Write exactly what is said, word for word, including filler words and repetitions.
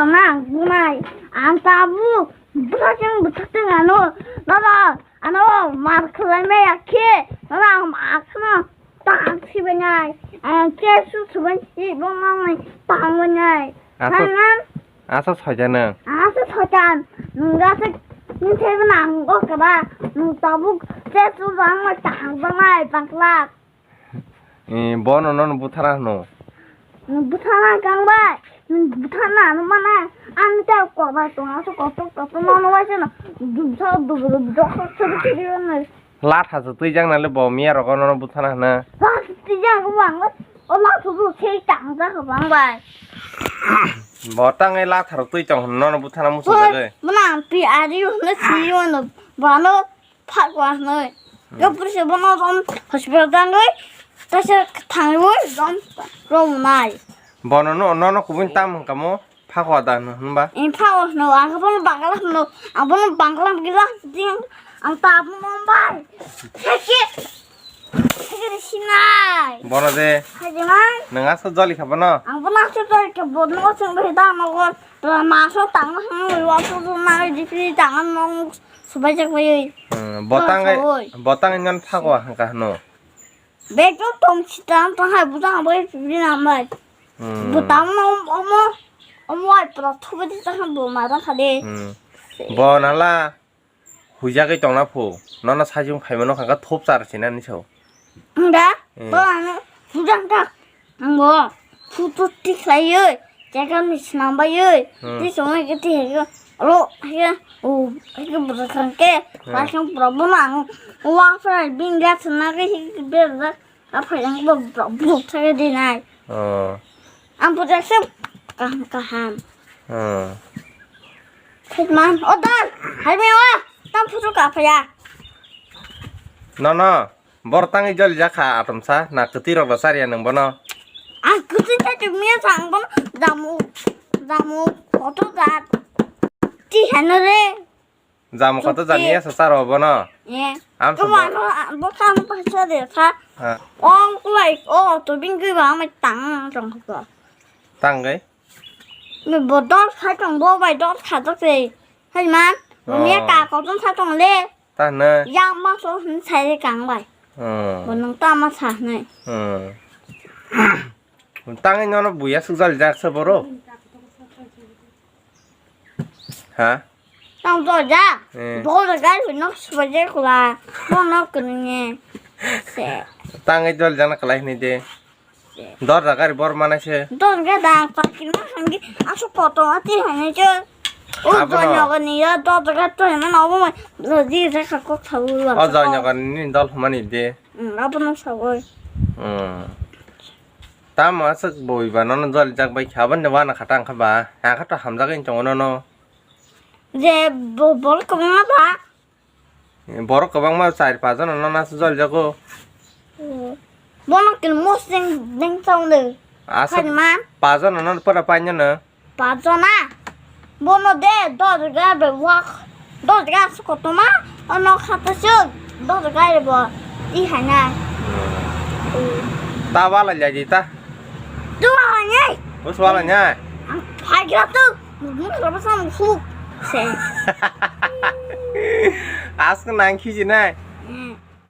Nang bunai, ang tabuk bwsakhe bwsakhe ano, nono ano mar khlai maya khe, nono ang ma kheno tang sibai nai, ang khe su subai si bo nang nai tang bai nai. Asa, asa soitan nang. Asa soitan, nung gasa nung thaibo nang go kaba, nung tabuk khe su bang nai tang bai nai bangla. Eh, bono nono buthana hwno. Nwng buthana kang bai, nwng buthana ano mana, ani ta kok bai tong, aso kotor kotor nono bai seno, dubsa dubsa dubsa kotor kotor kotor. Latha se twijak nale bo miya rogo nono buthana hwna. Latha se twijak bo ang, o latha bo sei tang jak bo ang bai. Bo tang e latha rok twi tong hwno nono buthana muchung jagwi. Muna ang pi ari hwno si hwno, bono Phakwa hwnwi. Hmm. Yo puri se bono rom hospital tangwi, taisa thangwi rom, rom nai. Bono no, no, no kubun tam hwnkha mo, phakwa da hwnba? Em phakwa hwno, ang bono bangla hwno, ang bono bangla gila ding, ang ta bono bai. Seke, seke sinai. Bono de. Haji man. Nang aso joli kha bono? Ang bono aso joli kha bono sing bai da mo ko, ma so tang hang wa so nai di tang mo. Subaijak bai. Hmm, botang ai, botang ai non phakwa hangka hano. Bek to tom sita to hai botang bai pibri namai. Hmm. Botang no omo, omo ai pro thobe di ta bo ma da khade. Hmm. Bo nala hujagwi tongna phu. Nono sajung phaimano khangka thop char sinani sao. Hwnda, hmm. Bo ano hujang tak. Ang bo photo tikhlaiwi, jaga ni swnam baiwi, hmm. Tei chwng hai khe tei hai khe, alo hai khe, o hai khe bwrwkang khe, hmm. Paisang pura bono ang wa phai bini yak swnam khe berajak, a phai ang bo bwrwk thai khe dinai. Oh. Ang bo jak se kaham kaham. Oh. Khaitman, o dal, hai me wa, tam photo ka phaya. No, no. Bor tangwi joli jakha atomsa, na kwtwi rok da chariya nwng bono? Ang kwtwi chai tongmiya sa ang bono jamu, jamu kotor jat. Ti heno re. Jamu kotor jat niya sa charo bono? Eh. Am sa bo. Bo kam pa sa de sa. Ha. Ong kulai o to bingwi ba mai tang tong ko. Tangwi? Ni bo dor sai tong bo bai dor sa dok se. Hai man, bo miya ka kotor sa tong le. Ta hwnwi? Yang ma so hwn sai de kang bai. Hmm. Bo nwng ta ma sa hwnwi. Hmm. Tangwi nono buya sukjali jak se boro. Ha? Tang to ja. Eh. Bo de gai nok swa je kula. Mo nok kene. Se. Tangwi jol jana kalai hwnwi de. Dor jaga ri bor manai se. Dor ga da parking ma hangi asu koto ati hangi je. O abono. Joinogor ni ya dor jaga to hema na obo ma. Di re ka kok thabu la. O joinogor ni dol hmani de. Hmm, abono sagoi. Hmm. Tamo aswk boi ba nono jol jak bai kha ban de wana kha tang kha ba. Ha kha to hamjak in tongo nono. Je bo bol kong na ba. Borok kwbangma char pajon no nasa jol jago. Bono kin moseng deng chong de. Asa pajon no pura paino no. Pajon na. Bono de dor ga be wak. Dor ga su kotoma. Ono khata su. Dor ga re bo. Ti hana. Ta wala jaji ta. Tu wala nyai. Bus wala nyai. Phai gra tu. Mungkin kalau sama huk. Se. Ask nang khiji nai.